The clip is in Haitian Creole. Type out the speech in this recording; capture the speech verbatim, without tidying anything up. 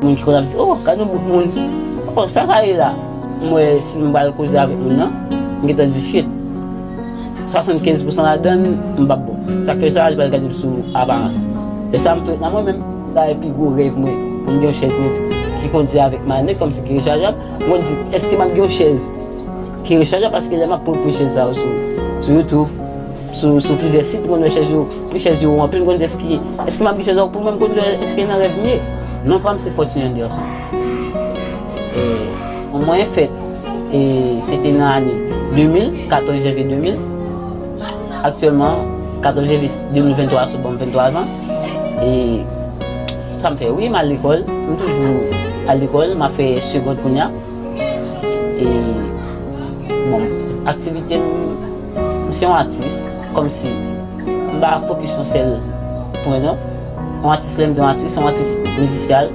Moun ki konn ap di, "Oh, gade yon bout moun. Oh, sa sa ye la?" M wè si m pral koze avèk moun nan, m gentan di, "Shit. Swasannkenz pousan ladan l, m p ap bon." Sa k fè sa, li pral gade m sou aparans. E sa m tou nan mwen menm, m ta pi gwo rèv mwen pou m gen yon chèz mwen ki kondi avèk manet, kòmsi ki rechajab. Mwen di, "Èske m ap gen yon chèz ki rechajab?" Paske lè m ap pran, pran chèz sa yo sou, sou YouTube, sou, sou plizyè sit, mwen wè chèz yo, pli chèz yo anpil, mwen di, "Èske, èske m ap gen chèz sa yo pou mwen?" Mwen di, "Èske nan rèv m ye?" Non pa m se Fortuny Anderson. E, mwen fèt, e, se te nan ane de mil, katòz janvye de mil. Aktyèlman, katòz janvye de mil venntwa sot ban m venntwa zan. E sa m fè, wi, m al lekòl. M toujou al lekòl, m ap fè segond kounye a. E, bon, aktivite m, m se yon atis, kòmsi m pa fokis yon sèl pwen, non. Yon atis, lè m di yon atis, yon atis mizisyal.